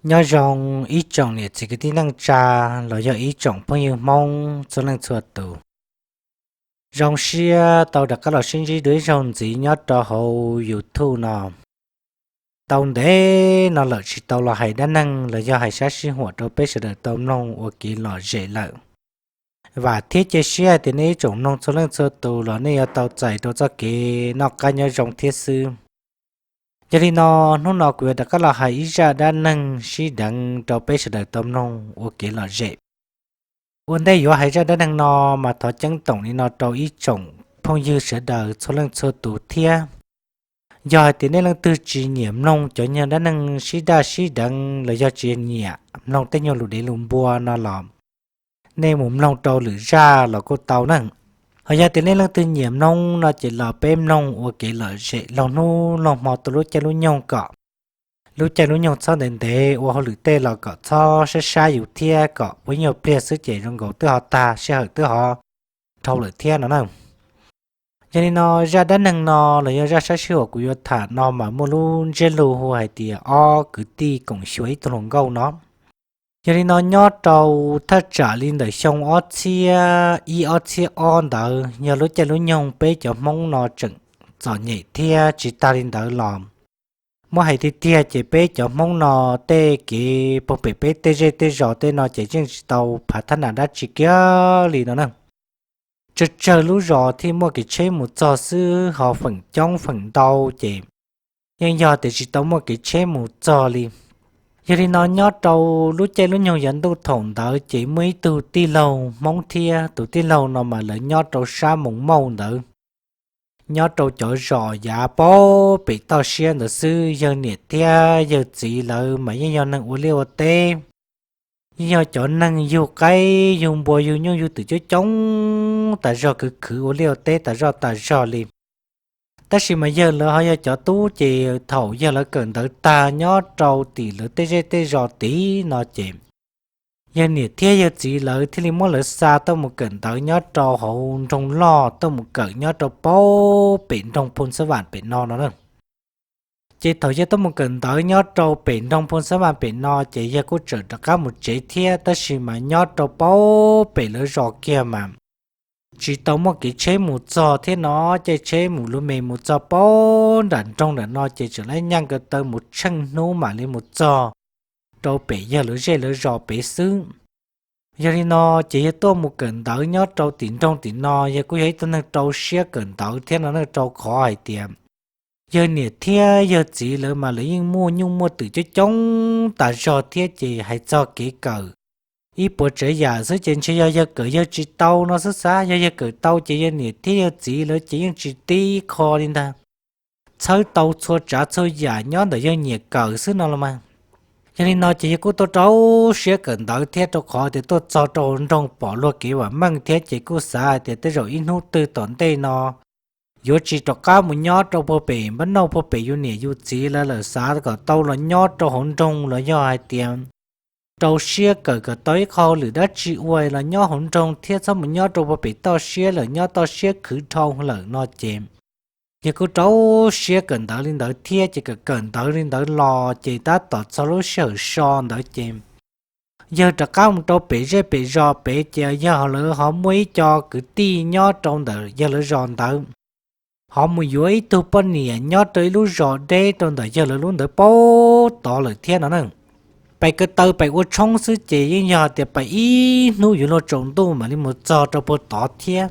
Nyob zoo ib tsoom niam txiv kwv tij neej tsa los yog ib tsoom phooj ywg Hmoob txhua leej txhua tus. Zoo siab tau rov qab los sib ntsib dua ib zaug ntxiv nyob rau hauv YouTube no. Tau ntev no lawm tsis tau los hais dab neeg los yog hais sab sij huam rau peb sawv daws tau mloog ua kev lom zem lawm. Vam thiab cia siab hais tias nej ib tsoom mloog txhua leej txhua tus los nej yuav tau txais rau txoj kev noj qab nyob zoo thiab xwb. Yog li no, hnub no kuv yuav rov qab los hais ib zaj dab neeg sib deev rau peb sawv daws tau mloog ua kev lom zem. Ua ntej yuav hais zaj dab neeg no mas thov ceeb toom li no rau ib tsoom phooj ywg sawv daws txhua leej txhua tus thiab. Yog hais tias nej leej twg tsis nyiam mloog cov nyuag dab neeg sib daj sib deev los yog tsis nyiam mloog tej nyuag lus dev lus npua no los nej mus mloog rau lwm zaj los kuj tau na. Ho yog tias nej leej twg nyiam mloog no ces los peb mloog ua kev lom zem laug hnub laug hmo tuaj lub caij lub nyoog kom lub caij lub nyoog txhob ntev ntev, ua hauj lwm tej los kom txhob sab sab yus thiab kom ua nyuag pliag xwb ces zoo nkaus twb ho tag sij hawm twb ho dhau lawm thiab no na. Yog li no, zaj dab neeg no los yog zaj sab sij huam kuv yuav tham no mas muaj lub ntsiab lus hu hais tias ob kwv tij koom xyuas ib tug hluas nkauj no. Yog li no, nyob rau thaj tsam li ntawm xyoo ob txhiab ib ob txhiab ob ntawd yog lub caij lub nyoog peb cov Hmoob no tseem txom nyem thiab tsis tag li ntawd los muab hais tiag tiag ces peb cov Hmoob no tej kev puag pem peb tej zej tej zos tej no ces yeej tsis tau phav thab nas dab tsi kiag li no na. Tsawg tsawg lub zos thiaj muaj kev tsheb mus txog xwb ho feem coob feem ntau ces yeej yog tias tsis tau muaj kev tsheb mus txog li. Yog li no, nyob rau lub caij lub nyoog yav ntuj thaum ntawd ces muaj ib tug tij laug Hmoob thiab, tus tij laug no mas lawv nyob rau sab Moos Mauj ntawd, nyob rau cov zos yav puag pem toj siab ntawd xwb. Yawg niam thiab yawg txiv lawv mas yeej yog neeg ua liaj ua teb, yeej yog cov neeg yug qaib yug npua yug nyuj yug twm coob coob tas zog, khwv khwv ua liaj ua teb tas zog tas zog li. Tab sis mas yawg lawv ho yog cov tub ces thaum yawg lawv kawm ntawv tag nyob rau tim lawv tej zej tej zos tid no ces yawg niam thiab yawg txiv lawv thiaj li muab lawv xa tuaj mus kawm ntawv nyob rau hauv nroog loj, tuaj mus kawm nyob rau puag pem nroog Phu Xab Vam pem no no na. Ces thaum yawg tuaj mus kawm ntawv nyob rau pem nroog Phu Xab Vam pem no ces yawg kuj txawm rov qab mus tsev thiab, tab sis mas nyob rau puag pem lawv zos kiag mas tsis tau muaj kev tsheb mus txog thiab no, caij tsheb mus lub me mus txog puag nram nroog nram no ces tseem lab nyaaj ko taw mus tsheej hnub mam li mus txog rau pem yawg lawv zej lawv zos pem xwb. Yog li no ces yawg tuaj mus kawm ntawv nyob rau tim nroog tim no, yawg kuj yog ib tug neeg rau siab kawm ntawv thiab no na, rau qhov hais tias yawg niam thiab yawg txiv lawv mas lawv yeej muaj nyuj muaj twm coob coob tas zog thiab ces hais txog kev kawm ib puas tsav yam xwb ces ntshe yog yawg kawm yawg tsis tau no xwb xav. Yog yawg kawm tau ces yawg niam thiab yawg txiv lawv ces yeej tsis tib qho li ntag, txhawb tau txhua tsav txhua yam nyob ntawm yawg niam kawm xwb no los mas. Yog li no ces yawg kuj tuaj rau siab kawm ntawv thiab, rau qhov tias tuaj txog rau hauv nroog pom luag kev vam meej thiab ces kuj xav hais tias tej zaum ib hnub twg tom ntej no yuav tsis rov qab mus nyob rau puag pem npab nauj puag pem yus niam yus txiv lawv lawm, xav kom tau los nyob rau hauv nroog los yog hais tias rau siab kawm kom tau ib qho hauj lwm dab tsi ua los nyob hauv nroog thiab, txhob mus nyob rau puag pem toj siab lawm, nyob toj siab khwv dhau lawm no ces yawg kuj rau siab kawm ntawv li ntawd thiab ces kawm kawm ntawv li ntawd los ces tab tom txog lub sij hawm so ntawd ces yawg rov qab mus rau pem zej pem zos pem ces yawg lawv ho muaj ib co kwv tij nyob rau ntawm yawg lawv zos ntawd ho mus yuav ib tug poj niam nyob rau ib lub zos deb rau ntawm yawg lawv lub ntawd puag tod lawm thiab no na. Pais ko taw pais ua tshoob xwb ces yeej yog tias pais ib hnub yuav luag tsaus ntuj mam li mus txog rau puag tod thiab.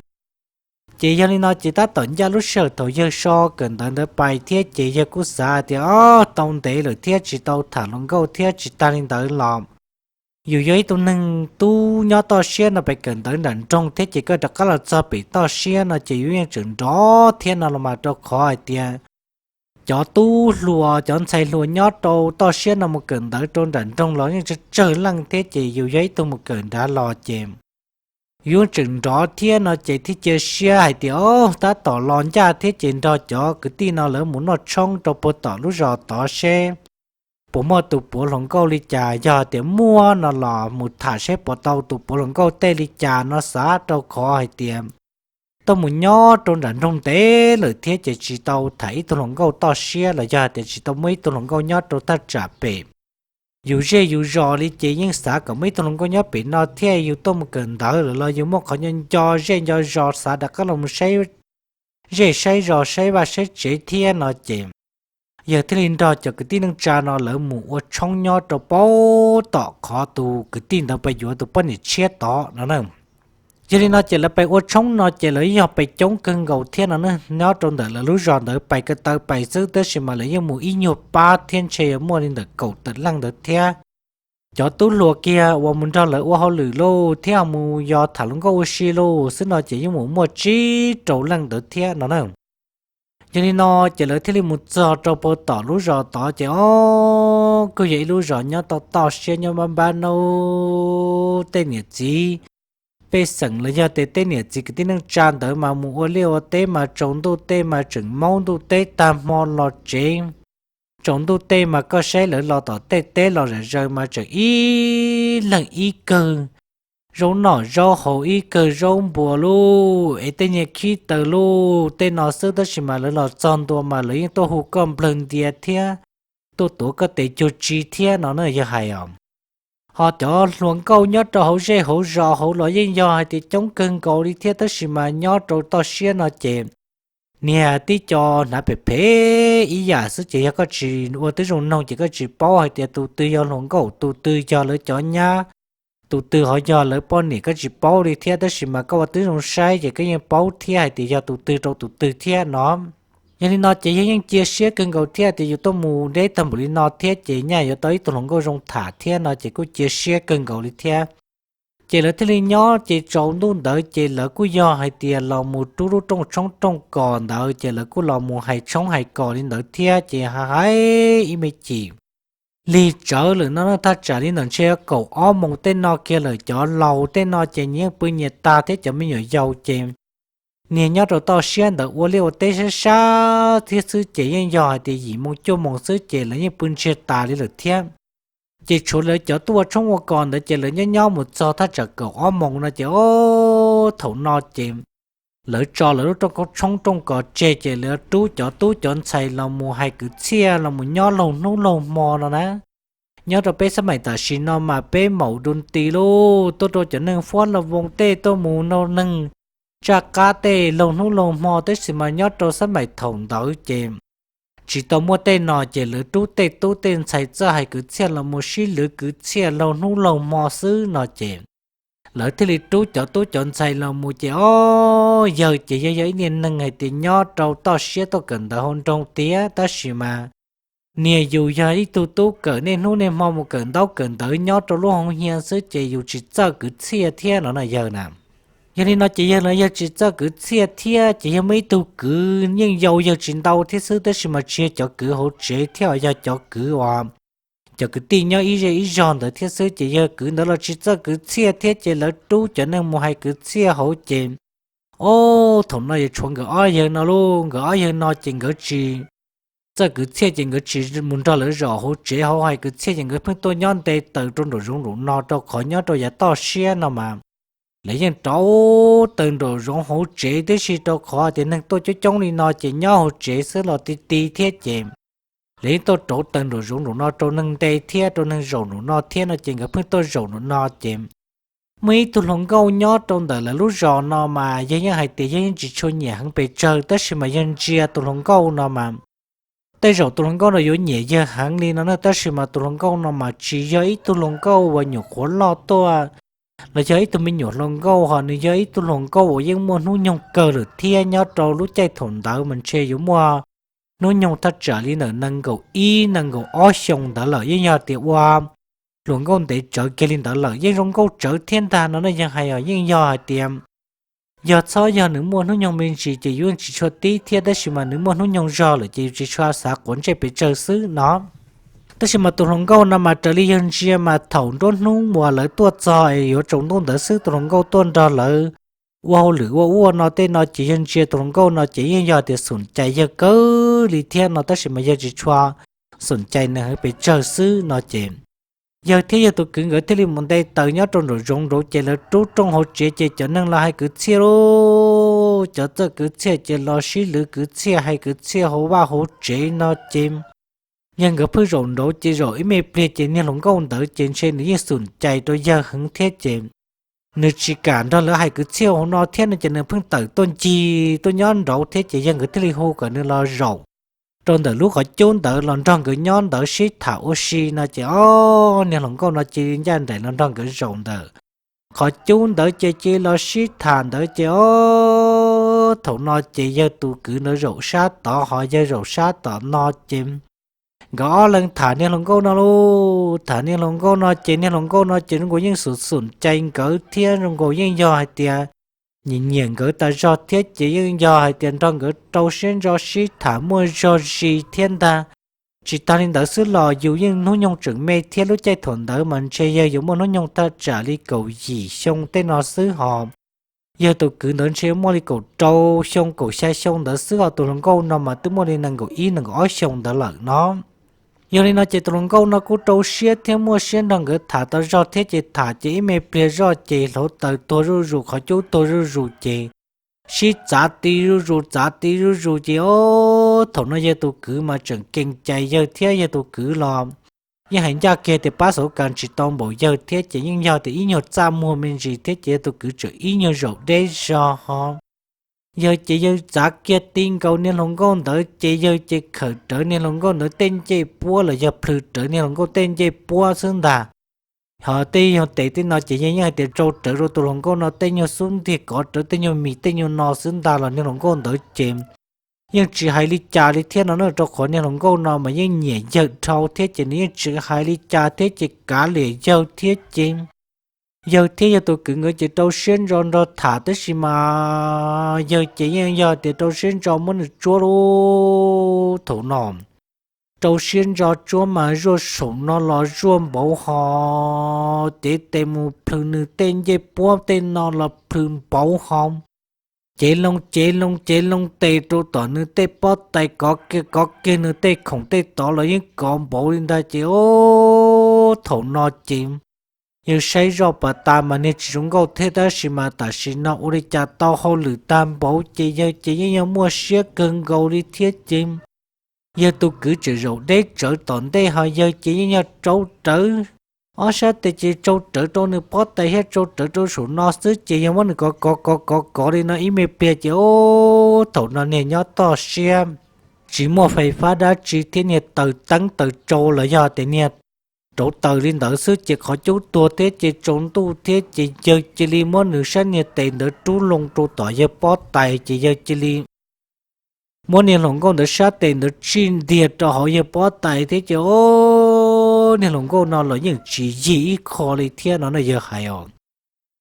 Ces yog li no ces tab tom ncaj lub sij hawm thaum yawg so kawm ntawv ntawd pais thiab ces yawg kuj xav tias, o, tau ntev lawm thiab tsis tau tham hluas nkauj thiab, tsis tag li ntawd los yus yog ib tug neeg tub nyob toj siab no pais kawm ntawv nram nroog thiab ces koj rov qab los txog pem toj siab no ces yus yeej tseem nrov thiab no los mas, rau qhov hais tias cov tub hluas cov ntxhais hluas nyob rau toj siab no mus kawm ntawv rau nram nroog los yeej tsawg tsawg leej thiab ces yus yog ib tug mus kawm nrad los ces yus yeej tseem nrov thiab no ces thiaj cia siab hais tias, o, tab tom los ncaj thiab ces nrog cov kwv tij no lawv mus noj tshoob rau puag tom lub zos tod seb puas muaj tus puav hluas nkauj li cas, yog tias muaj no los mus tham seb puas tau tus puav hluas nkauj tej li cas no xav, rau qhov hais tias tuaj mus nyob rau nram nroog ntev lawm thiab ces tsis tau tham ib tug hluas nkauj toj siab los yog hais tias tsis tau muaj ib tug hluas nkauj nyob rau thaj tsam pem yus zej yus zos li ces yeej xav kom muaj ib tug hluas nkauj nyob pem no thiab yus tuaj mus kawm ntawv lawm los yus muaj qhov nco nco zej nco zos xav rov qab los mus saib zej saib zos saib vaj saib tsev thiab no ces yawg thiaj li nrog cov kwv tij neej tsa no lawv mus ua tshoob nyob rau pem tom qhov tus kwv tij ntawd pes yuav tus poj niam tshiab tod no na. Yog li no ces lawv pes ua tshoob no ces lawv yog pes coob kawg nkaus thiab no ne, nyob rau ntawm lawv lub zos ntawd pais ko taw pais xwb tab sis mas lawv yeej mus ib nyuag pab thiab ntshe yuav muaj li ntawm kaum tawm leej ntawd thiab. Cov tub hluas kiag uas mus nrog lawv ua hauj lwm lauj thiab mus yos tham hluas nkauj ua si lauj xwb no ces yeej mus muaj tsib rau leej ntawd thiab no na. Yog li no ces lawv thiaj li mus txog rau pem tom lub zos tod ces o, kuj yog ib lub zos nyob toj toj siab nyob npab npab nub tej niam txiv pej xeem los yog tej niam txiv kwv tij neej tsa ntawd mas mus ua liaj ua teb mas tsaus ntuj tej mas tseem maub ntuj teb tag hmo los tsev. Tsaus ntuj tej mas koj saib lawv los tom tej teb los zam zaws mas tseem ib leeg ib kawg zaub noj zaub haus ib kawg zaub npua lauj es tej niag khib taws lauj tej no xwb tab sis mas lawv los txog ntua mas lawv yeej tuaj hu koj nplawg ntia thiab tuaj tuav koj tes cuag tsi thiab no na yawg hais os. Ho cov hluas nkauj nyob rau hauv zej hauv zos hauv los yeej yog hais tias coob kawg nkaus li thiab tab sis mas nyob rau toj siab no ces niag tib co hnav phem phem ib yam xwb ces yog koj tsis ua tib zoo noog ces koj tsis paub hais tias tus twg yog hluas nkauj tus twg yog lawv cov nyab, tus twg ho yog lawv poj niam koj tsis paub li thiab tab sis mas koj ua tib zoo saib ces koj yeej paub thiab hais tias yog tus twg rau tus twg thiab no. Yog li no ces yog yeej cia siab kawg nkaus thiab tias yus tuaj mus deb tag npaum li no thiab ces nyaj yuav tau ib tug hluas nkauj zoo tham thiab no ces kuj cia siab kawg nkaus li thiab. Ces lawv thiaj li nyob ces tsaus ntuj ntawd ces lawv kuj yog hais tias los mus rub lub rooj tshoob rooj kos ntawd ces lawv kuj los mus hais tshoob hais kos li ntawd thiab ces hais ib me chim lig tsawv lawm no na, thaj tsam li ntawm ntshe kaum ob moos tej no kiag lawm cov laus tej no ces nyias yeej pw nyias tag thiab cov me nyuam yaus ces niag nyob rau toj siab ntawd ua liaj ua teb sab sab thiab xwb ces yeej yog hais tias yim moos cuaj moos xwb ces lawv yeej pw ntsiag tas li lawm thiab. Ces tshuav lawv cov tuaj ua tshoob ua kos ntawd ces lawv nyob nyob mus txog thaj tsam kaum ob moos no ces o, thaum no ces lawv tso lawv lub rooj tshoob rooj kos tseg ces lawv rub cov tub cov ntxhais los mus hais kwv txhiaj los mus nyob laug hnub laug hmo no na. Nyob rau peb xab maim tam sim no mas peb maum du nti lauj, tuaj rau cov neeg fuab los voos tej tuaj mus nrog neeg tsaj qab tej laug hnub laug hmo tab sis mas nyob rau xab maim thaum ntawd ces tsis tau muaj tej no ces lawv rub tej tub tej ntxhais txawj hais kwv txhiaj los mus sib lwv kwv txhiaj laug hnub laug hmo xwb no ces lawv thiaj li rub cov tub cov ntxhais los mus ces o, yawg ces yog yog ib niag neeg hais tias nyob rau toj siab tuaj kawm ntawv hauv nroog tiag tab sis mas niag yus yog ib tug tub kawm niaj hnub niaj hmo mus kawm ntaub kawm ntawv nyob rau lub hoo hia xwb ces yus tsis txawj kwv txhiaj thiab no na yawg na. Yog li no ces yawg los yawg tsis txawj kwv txhiaj thiab ces yawg muaj ib tug kwv yeej yau yawg tsis ntau thiab xwb tab sis mas tsis yog cov kwv hauv tsev thiab yog cov kwv uas cov kwv tij nyob ib zej ib zog ntawd thiab xwb ces yawg kwv ntawd los tsis txawj kwv txhiaj thiab ces lawv rub cov neeg mus hais kwv txhiaj hauv ces o, thaum no yuav tshuav nkawd ob yawg no lauj, nkawd ob yawg no ces nkawd tsis txawj kwv txhiaj ces nkawd tsis mus nrog lawv zaum hauv tsev hauv hais kwv txhiaj ces nkawd pheej tuaj nyob nte taws rau nraum zoov nraum no rau qhov nyob rau yav toj siab no mas lawv yeej rauv taws nraum zoov hauv tsev tib si rau qhov tias neeg tuaj coob coob li no ces nyob hauv tsev xwb los ti ti thiab ces lawv yeej tuaj rauv taws nraum zoov nraum no rau neeg nte thiab rau neeg zaum nraum no thiab no ces nkawd pheej tuaj zaum nraum no ces muaj ib tug hluas nkauj nyob rau ntawm lawv lub zos no mas yawg yeej hais tias yawg yeej tsis tshua nyiam heev pes tsawg tab sis mas yawg ntsia tus hluas nkauj no mas tej zaum tus hluas nkauj no yuav nyiam yawg heev li no na tab sis mas tus hluas nkauj no mas tsis yog ib tug hluas nkauj uas nyuam qhuav loj tuaj los yog ib tug me nyuam hluas nkauj ho nws yog ib tug hluas nkauj uas yeej muaj hnub nyoog kawg lawm thiab nyob rau lub caij thaum ntawd mas ntshe yuav muaj hnub nyoog thaj tsam li ntawm nees nkaum ib nees nkaum ob xyoo ntawd lawm yeej yog tias ua hluas nkauj ntev tsawv kiag li ntawd lawm yeej zoo nkauj tsawv thiab ntag no na yawg hais os yeej yog hais tias yog txhob yog nws muaj hnub nyoog me ntsis ces yus yeej tsis tshua tib thiab tab sis mas nws muaj hnub nyoog zog lawm ces yus tsis tshua xav quav ntsej pes tsawg xwb no. Tab sis mas tus hluas nkauj no mas raws li yawg ntsia mas thaum nruab hnub uas lawv tuaj txog es yuav tsaus ntuj ntawd xwb tus hluas nkauj tuaj nrog lawv ua hauj lwm ua ub ua no tej no ces yawg ntsia tus hluas nkauj no ces yeej yog tias xum cais yawg kawg li thiab no tab sis mas yawg tsis tshua xum cais nws heev pes tsawg xwb no ces yawg thiab yawg tus kwv nkawd thiaj li mus nte taws nyob rau nraum zoov nraud ces lawv rub rooj hauv tsev ces cov neeg los hais kwv txhiaj lauj, cov txawj kwv txhiaj ces los sib lwv kwv txhiaj hais kwv txhiaj hauv vaj hauv tsev no ces Yawg nkawd pheej zaum nraud ces zaum ib me pliag ces niag hluas nkauj ntawd ces ntshe nws yeej xum cai rau yawg heev thiab ces nws tsis kam nrog lawv hais kwv txhiaj hauv no thiab no ces nws pheej tawm tuaj ncig tuaj nyob nraud thiab ces yawg nkawd thiaj li hu kom nws los zaum rau ntawm lub qhov cub ntawd los nrog nkawd nyob ntawd sib tham ua si no ces o, niag hluas nkauj no cia li ncaj nraim los nrog nkawd zaum ntawm qhov cub ntawd ces cia li los sib tham ntawd ces o, thaum no ces yawg tus kwv ntawd zaum sab tod ho yawg zaum sab tom no ces nkawd ob leeg tham niag hluas nkauj no lauj. Tham niag hluas nkauj no ces niag hluas nkauj no ces zoo nkaus yeej xum xum cai nkawd thiab zoo nkaus yeej yog hais tias nyiam nyiam nkawd tas zog thiab ces yeej yog hais tias nrog nkawd rau siab ntso sib tham muaj zog zis thiab ntag. Tsis tag li ntawd xwb los yus yeej hnub nyoog tseem me thiab lub caij thaum ntawd mas ntshe yawg yuav muaj hnub nyoog thaj tsam li kaum yim xyoo tej no xwb ho yawg tus kwv ntawd ntshe muaj li kaum rau xyoo kaum xya xyoo ntawd xwb ho tus hluas nkauj no mas twb muaj li nees nkaum ib nees nkaum ob xyoo ntawd lawm no. Yog li no ces tus hluas nkauj no kuj rau siab thiab muaj siab nrog nkawd tham tau zog thiab ces tham ces ib me pliag zoj ces hluav taws tuag zuj zus qhov cub tuag zuj zus ces sib txav ti zuj zus txav ti zuj zus ces o, thaum no yawg tus kwv mas tseem kees cai yawg thiab yawg tus kwv los yeej hais ncaj kiag tias pab xauv kas tsis tau npaum yawg thiab ces yeej yog tias ib nyuag txaj muag me ntsis thiab ces yawg tus kwv tseem ib nyuag zaum deb zog ho yawg ces yawg txav kiag ti nkaus niag hluas nkauj ntawd ces yawg ces khawm rawv niag hluas nkauj ntawd tej ncej puab los yog plhws rawv niag hluas nkauj tej ncej puab xwb ntag. Ho tej nyuag tes tej no ces yawg yeej hais tias rau rawv rau tus hluas nkauj no tej nyuag xub ntiag kov rawv tej nyuag mis tej nyuag no xwb ntag los niag hluas nkauj ntawd ces yeej tsis hais li cas li thiab no na rau qhov niag hluas nkauj no mas yeej nyiam yawg dhau thiab ces nws yeej tsis hais li cas thiab ces kav liam yawg thiab ces yawg thiab yawg tus kwv nkawd ces rau siab ntso nrog tham tab sis mas yawg ces yeej yog tias rau siab ntso muab nws tsuab lub thaum no rau siab ntso tsuab mas zuaj saum no los zuaj npauv ho, cev tes mus plhws nws tej ncej puab tej no los plhws npauv ho, cev loo cev loo cev loo tes rau tom nws tej pob tais kov kiag kov kiag nws tej khoom tej tod los yeej kov npauv li ntag ces o, thaum no ces yawg saib zoj pas tas mas niag tsis zoo nkauj thiab tab sis mas tam sim no ua li cas tau hauj lwm tag npaum ces yawg ces yeej yog muaj siab kawg nkaus li thiab ces yawg tus kwv tseem zaum deb tsawv tom ntej ho yawg ces yeej yog rau rawv ob sab tes ces tsau rawv rau nws pob tais thiab tsau rawv rau saum no xwb ces yawg muab nws kov kov kov kov kov li no ib me pliag ces o, thaum no niag nyob toj siab tsis muaj fais fab dab tsi thiab niag taws teeb taws tsau los yog tias niag rauv taws li ntawd xwb ces qhov cub tuag thiab ces tsaus ntuj thiab ces yawg cia li muab nws sab niag tes ntawd rub loo rau tom yawg pob tais ces yawg cia li muab niag hluas nkauj ntawd sab tes ntawd tsij ntiag rau hauv yawg pob tais thiab ces o, niag hluas nkauj no los yeej tsis yig ib qho li thiab no na yawg hais os.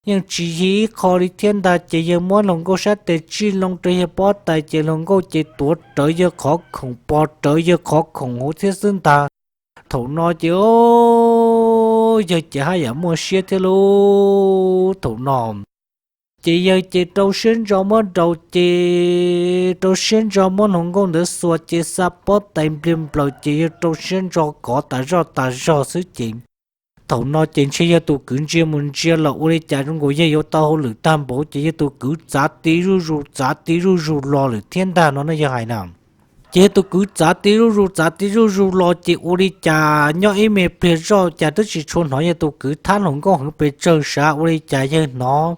Yeej tsis yig ib qho li thiab ntag ces yawg muab hluas nkauj sab tes tsij loo rau yawg pob tais ces hluas nkauj ces tuav rawv yawg qhov khoom pos rawv yawg qhov khoom hauv thiab xwb ntag. Thaum no ces o, yawg ces haj yam muaj siab thiab lub thaum no ces yawg ces rau siab ntso muab rau ces rau siab ntso muab hluas nkauj ntawd xuas ces xa pob tais npliag nplaws ces yawg rau siab ntso kov tas zoj tas zog xwb ces thaum no ces ntshe yawg tus kwv ntsia mus ntsia los ua li cas zoo nkaus yawg yuav tau hauj lwm tag npaum ces yawg tus kwv txav ti zuj zus txav ti zuj zus los lawm thiab ntag no na yawg hais na. Ces yawg tus kwv txav ti zuj zus txav ti zuj zus los ces ua li cas nyob ib me pliag zoj cas twb tsis tshua hnov yawg tus kwv thab hluas nkauj heev pes tsawg sav ua li cas yawg hnov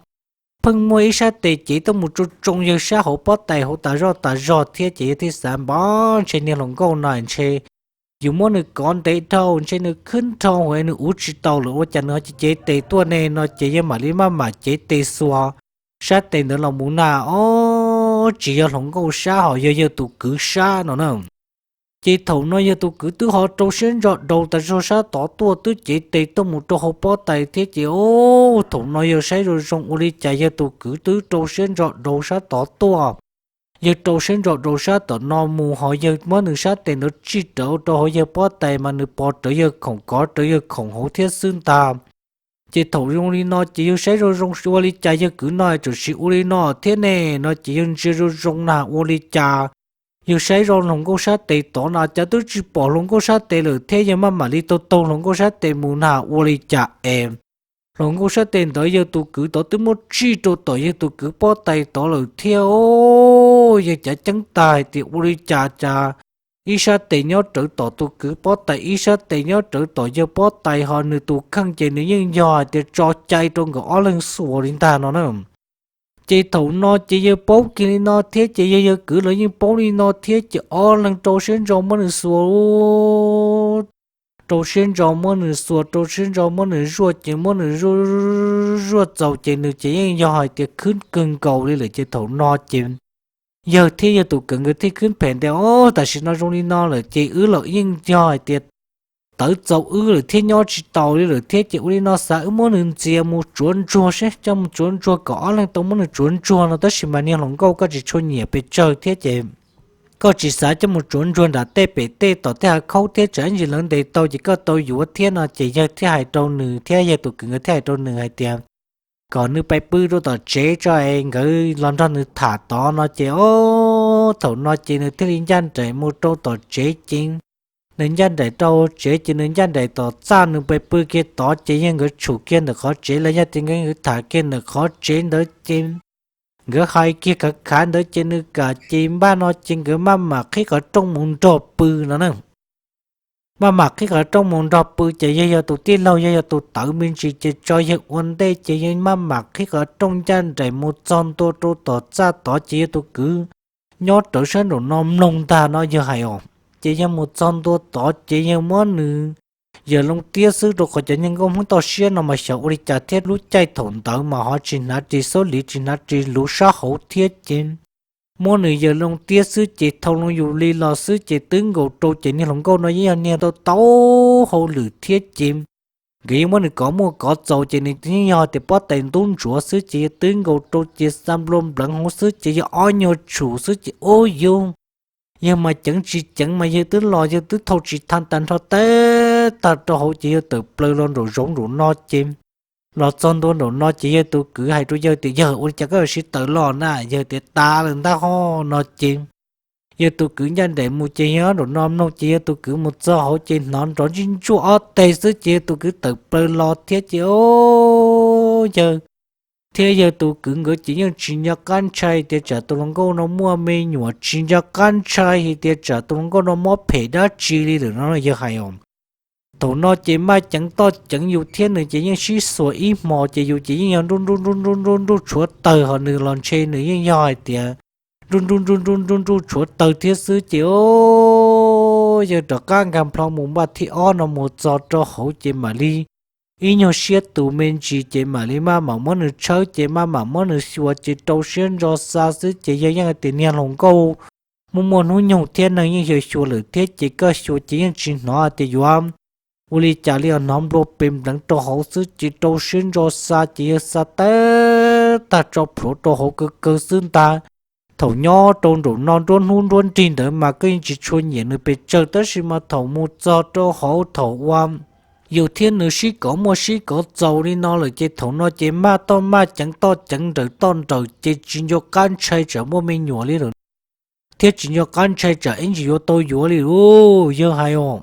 pheej muaj ib sab tes cev tuaj mus tsoo tsoo yawg sab hauv pob tais hauv tas zoj tas zog thiab ces yawg thiaj xav npab ntshe niag hluas nkauj no ntshe yus muab nws kov ntev dhau ntshe nws khwb dhau nws uv tsis tau lawm ua cas nws ho cev tes tuaj ne no ces yawg mam li maj mam cev tes xuas sab tes ntawd los mus na, o, tsis yog hluas nkauj sab ho yog yawg tus kwv sab no na. Ces thaum no yawg tus kwv twb ho rau siab ntso daus tas zog sab tod tuaj twb cev tes tuaj mus rau hauv pob tais thiab ces o, thaum no yawg saib zoo zoo ua li cas yawg tus kwv twb rau siab ntso daus sab tod tuaj. Yawg rau siab ntso daus sab tom no mus ho yawg muab nws sab tes ntawd tsij rawv rau hauv yawg pob tais mas nws pos rawv yawg khoom kov rawv yawg khoom hauv thiab xwb ntag. Ces thaum zoo li no ces yawg saib zoo zoo ua li cas yawg kwv no txawm sim ua li no thiab ne no ces yawg ntsia zoo zoo na ua li cas yawg saib zoo hluas nkauj sab tes tod na cas twb tsis pom hluas nkauj sab tes lawm thiab yawg maj mam li taug taug hluas nkauj sab tes mus na ua li cas es hluas nkauj sab tes ntawd yawg tus kwv tod twb muab tsij rau tom yawg tus kwv pob tais tod lawm thiab o. Yawg cav ceeb tag hais tias ua li cas cas ib sab tes nyob rawv tom tus kwv pob tais, ib sab tes nyob rawv tom yawg pob tais, ho nws tus kheej ces nws yeej yog hais tias tso cai rau nkawd ob leeg xuas li ntag no na. Ces thaum no ces yawg paub kiag li no thiab ces yawg yawg kwv los yeej paub li no thiab ces ob leeg rau siab ntso muab nws xuas, rau siab ntso muab nws xuas, rau siab ntso muab nws zuaj ces muab nws zuaj, zuaj txaus ces nws ces yeej yog hais tias khwb kawg nkaus li lawm ces thaum no ces yawg thiab yawg tus kwv nkawd thiaj khwb phem tias, Ob, tam sim no zoo li no lawm ces wb los yeej yog hais tias tawv txaus wb lawm thiab nyob tsis taus li lawm thiab ces ua li no xav wb muab nws ntxias mus tsuav ntsuag seb, coj mus tsuav ntsuag kom ob leeg tau muab nws tsuav ntsuag no tab sis mas niag hluas nkauj koj tsis tshua nyiam pes tsawg thiab ces koj tsis xav coj mus tsuav ntsuag nram tej pem tej tom tej hav khaub thiab tsam ib ntsis lawv ntes tau ces koj tau yuav thiab no ces yawg thiaj hais rau nws thiab yawg tus kwv nkawd thiaj hais rau nws hais tias kom nws pais pw rau tom tsev tso es nkawd los nrog nws tham tod no ces ob, thaum no ces nws thiaj li ncaj nraim mus rau tom tsev ces nws ncaj nraim rau tsev ces nws ncaj nraim tom txaj nws pais pw kiag tod ces yawg nkawd tshum kiag ntawm qhov tsev los yog tias nkawd tham kiag ntawm qhov tsev ntawd ces nkawd hais kiag khav khav ntawd ces nws kam ces npaj no ces nkawd maj mam qhib qhov rooj mus nrog pw no na. Maj mam qhib qhov rooj mus nrog pw ces yawg yog tus tij laug yawg yog tus tawv me ntsis ces tso yawg ua ntej ces yawg maj mam qhib qhov rooj ncaj nraim mus txog ntua rau tom txaj tod ces yawg tus kwv nyob rawv sab nraum no mloog ntag no yawg hais os. Ces yawg mus txog ntua tod ces yawg muab nws yawg loo tiab xwb rau qhov cov niag nkauj Hmoob toj siab no mas xyov ua li cas thiab lub caij thaum ntawd mas ho tsis hnav ris xab liv tsis hnav ris luv sab hauv thiab ces muab nws yawg loo tiab xwb ces thau loo yus li los xwb ces twb nkaus rau ces niag hluas nkauj no yeej yog niag tau tau hauj lwm thiab ces nkawd yeej muab nws kov muaj kov txaus ces nws yeej yog tias pob tais ntub ntsuav xwb ces yawg twb nkaus rau ces xa nplua npleev hauv xwb ces yawg ob nyuag tshum xwb ces ub yug yawg mas ceev tsis ceev mas yawg twb los yawg twb thau tsis tha tag nrho teb tag rau hauv ces yawg tawm plaws los nraum zoov nraum no ces los txog ntua nraum no ces yawg tus kwv hais rau yawg tias, Yawg, ua li cas koj yuav siv tawm los na? Yawg tias, Tas lawm ntag ho no ces yawg tus kwv ncaj nraim mus ces yawg nraum no mloog ces yawg tus kwv mus txog hauv ces hnov nrov ntsij ntsuaj ob teg xwb ces yawg tus kwv tawm plaws los thiab ces o, yawg thiab yawg tus kwv nkawd ces yeej tsis nco qab ntshai tias tsam tus hluas nkauj no muaj me nyuam, tsis nco qab ntshai hais tias tsam tus hluas nkauj no mob phem dab tsi li lawm no yawg hais os. Thaum no ces maj ceev toj ceev yus thiab nws ces yeej sib xuas ib hmos ces yus ces yeej yog nruj nruj nruj nruj nruj nruj tshuav tawg ho nws los ntshe nws yeej yog hais tias nruj nruj nruj nruj nruj nruj tshuav tawg thiab xwb ces o, yawg rov qab nkag nplho mus npaj thib ob no mus txog rau hauv ces mam li ib nyuag siab tus me ntsis ces mam li maj mam muab nws tshawb ces maj mam muab nws xyuas ces rau siab ntso xa xwb ces yawg yeej hais tias niag hluas nkauj muaj muaj hnub nyoog thiab neeg yeej xyuas xyuas lawm thiab ces koj xyuas ces yeej tsis hnov tias yuav ua li cas li os, hnov nplua pes npleev rau hauv xwb ces rau siab ntso xa ces yawg xa tawg tag tso plhuav rau hauv kawg kawg xwb ntag. Thaum nyob rau nraum no nruab hnub nruab nrig ntawd mas koj yeej tsis tshua nyiam nws pes tsawg tab sis mas thaum mus txog rau hauv thaum ua yus thiab nws sib kov muaj sib kov txaus li no lawm ces thaum no ces maj toj maj ceev toj ceev nrawm toj nrawm ces tsis nco qab ntshai tsam muaj me nyuam li lawm thiab tsis nco qab ntshai tsam ib ntsis yuav tau yuav li lauj, yawg hais os.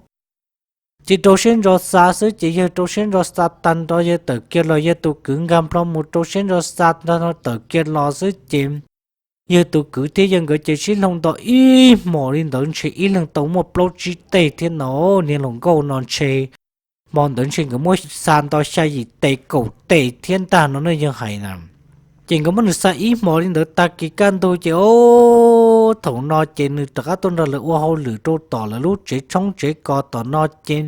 Ces rau siab ntso xa xwb ces yawg rau siab ntso xa tag nrho yawg tawm kiag los, yawg tus kwv nkag nplho mus rau siab ntso xa tag nrho tawm kiag los xwb ces yawg tus kwv thiab yawg nkawd ces sib hloov nto ib hmos li ntawd ntshe ib leeg tau muaj plaub tsib teg thiab no, niag hluas nkauj no ntshe hmo ntawd ntshe nkawd muab xa nto xya yim teg kaum teg thiab ntag no ne yawg hais na. Ces nkawd muab nws xa ib hmos li ntawd tag kis kaj ntug ces o, thaum no ces nws rov qab tuaj nrog lawv ua hauj lwm rau tom lawv lub tsev tshoob tsev kos tom no ces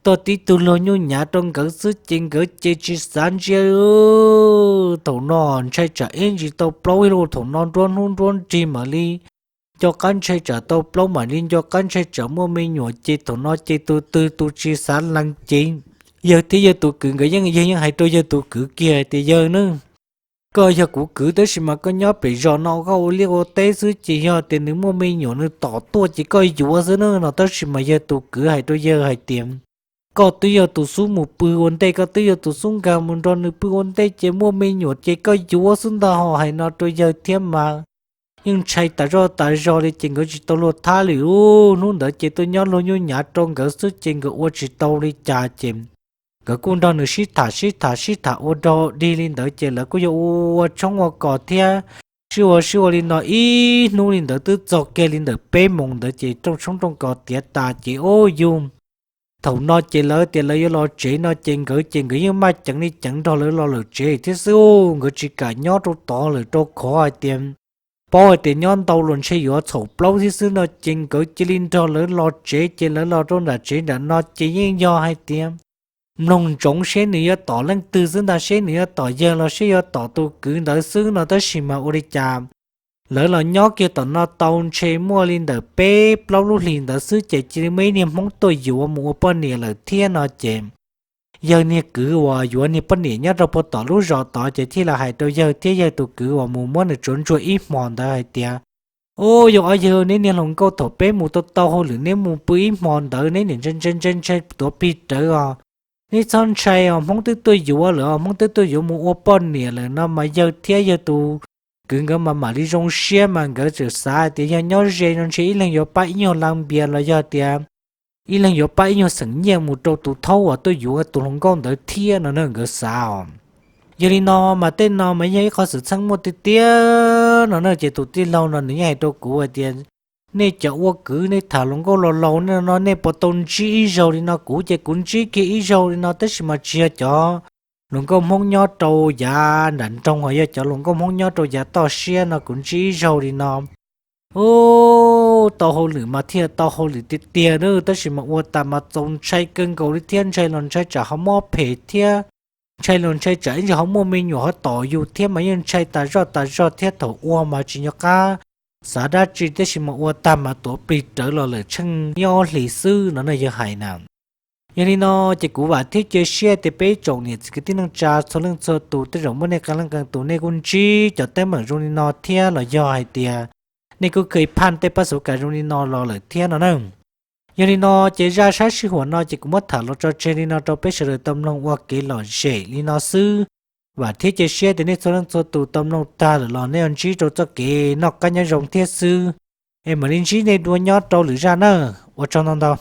tuaj tib tug luag nyuj nyav rau nkawd xwb ces nkawd ces tsis xav ntsia. Thaum no ntshai tsam ib ntsis tau plaub ib lu, thaum no nruab hnub nruab nrig mam li nco qab ntshai tsam tau plaub mam li nco qab ntshai tsam muaj me nyuam ces thaum no ces tus twg tus tsis xav lees ces yawg thiab yawg tus kwv nkawd yeej, yawg yeej hais rau yawg tus kwv kiag hais tias, Yawg ne, koj yog kuv kwv tab sis mas koj nyob pem zos no koj ua liaj ua teb xwb ces yog tias nws muaj me nyuam nws tom tuaj ces koj yuav xwb na no tab sis mas yawg tus kwv hais rau yawg hais tias, Koj twb yog tus xub mus pw ua ntej, koj twb yog tus xub nkag mus nrog nws pw ua ntej ces muaj me nyuam ces koj yuav xwb ntag ho hais no rau yawg thiab mas yeej ntshai tas zoj tas zog li ces nkawd tsis tau luag thab li lauj. Hnub ntawd ces tuaj nyob luag nyuj nyav rau nkawd xwb ces nkawd ua tsis tau li cas ces nkawd kuj nrog nws sib tham sib tham sib tham ua dog dig li ntawd ces lawv kuj yog ua tshoob ua kos thiab Sib ua sib ua li no ib hnub li ntawd twb txog kiag li ntawm peb moos ntawd ces rooj tshoob rooj kos tiav tas ces ua yus. Thaum no ces lawv tias lawv yuav los tsev no ces nkawd ces nkawd yeej maj ceev li ceev nrog lawv los lawm tsev thiab xwb, nkawd tsis kam nyob rau tod lawm rau qhov hais tias paub hais tias nyob ntau los ntshe yuav txhaum plaub thiab xwb no ces nkawd cia li nrog lawv los tsev ces lawv los rau nram tsev nram no ces yeej yog hais tias mloog ntsoov seb nws yuav tom leej twg xwb ntag, seb nws yuav tom yawg los seb yuav tom tus kwv ntawd xwb no tab sis mas ua li cas lawv los nyob kiag tom no tau ntshe muaj li ntawm peb plaub lub hlis ntawd xwb ces cia li muaj ib niag Hmoob tuaj yuav mus ua poj niam lawm thiab no ces yawg niag kwv uas yuav niag poj niam nyob rau puag tom lub zos tod ces thiaj li hais rau yawg thiab yawg tus kwv uas mus muab nws tsuav ntsuag ib hmos ntawd hais tias, Ub, yog ob yawg neb niag hluas nkauj thaum peb mus tau tau hauj lwm neb mus pw ib hmos ntawd neb niam ntshai ntshai ntshai ntshai tuav plig rawv os. Neb txhob ntshai os, Hmoob twb tuaj yuav lawm os, Hmoob twb tuaj yuav mus ua poj niam lawm no mas yawg thiab yawg tus kwv nkawd mas mam li zoo siab mas nkawd txawm xav hais tias yog nyob ze no ntshe ib leeg yuav pab ib nyuag la npias los yog tias ib leeg yuav pab ib nyuag xeem nyiaj mus rau tus thaub uas tuaj yuav tus hluas nkauj ntawd thiab no na nkawd xav os. Yog li no mas tej no mas yog ib qhov xwm txheej muaj tiag tiag no na ces tus tij laug no nws yeej hais rau kuv hais tias, Nej cov ua kwv nej tham hluas nkauj laus laus no nej puas tau ntsib ib zaug li no? Kuv ces kuv ntsib kiag ib zaug li no tab sis mas tsis yog cov hluas nkauj Hmoob nyob rau yav nram nroog, ho yog cov hluas nkauj Hmoob nyob rau yav toj siab no kuv ntsib ib zaug li no. Ub, tau hauj lwm mas thiaj tau hauj lwm tiag tiag na tab sis mas ua tas mas txaus ntshai kawg nkaus li thiab, ntshai los ntshai tsam ho muab phem thiab, ntshai los ntshai tsam ib ntsis ho muaj me nyuam ho tom yus thiab mas yeej ntshai tas zoj tas zog thiab. Thaum ua mas tsis nco qab xav dab tsi tab sis mas ua tag mas tuav plig rawv los lawm tsheej ib ob hlis xwb no na yawg hais na. Yog li no ces kuv vam thiab cia siab tias peb tsoom niam txiv kwv tij neej tsa txhua leej txhua tus tej zaum muaj nej qee leej qee tus nej kuj ntsib cov teeb meem zoo li no thiab los yog hais tias nej kuj kheev phaj tej paj xub kas zoo li no los lawm thiab no na. Yog li no ces zaj sab sij huam no ces kuv muab tham los tso tseg li no rau peb sawv daws tau mloog ua kev lom zem li no xwb. Vam thiab cia siab tias nej txhua leej txhua tus tau mloog tag lawm los nej yuav ntsib rau txoj kev noj qab nyob zoo thiab xwb. Es mam li ntsib nej dua nyob rau lwm zaj na. Ua tsaug ntau ntau.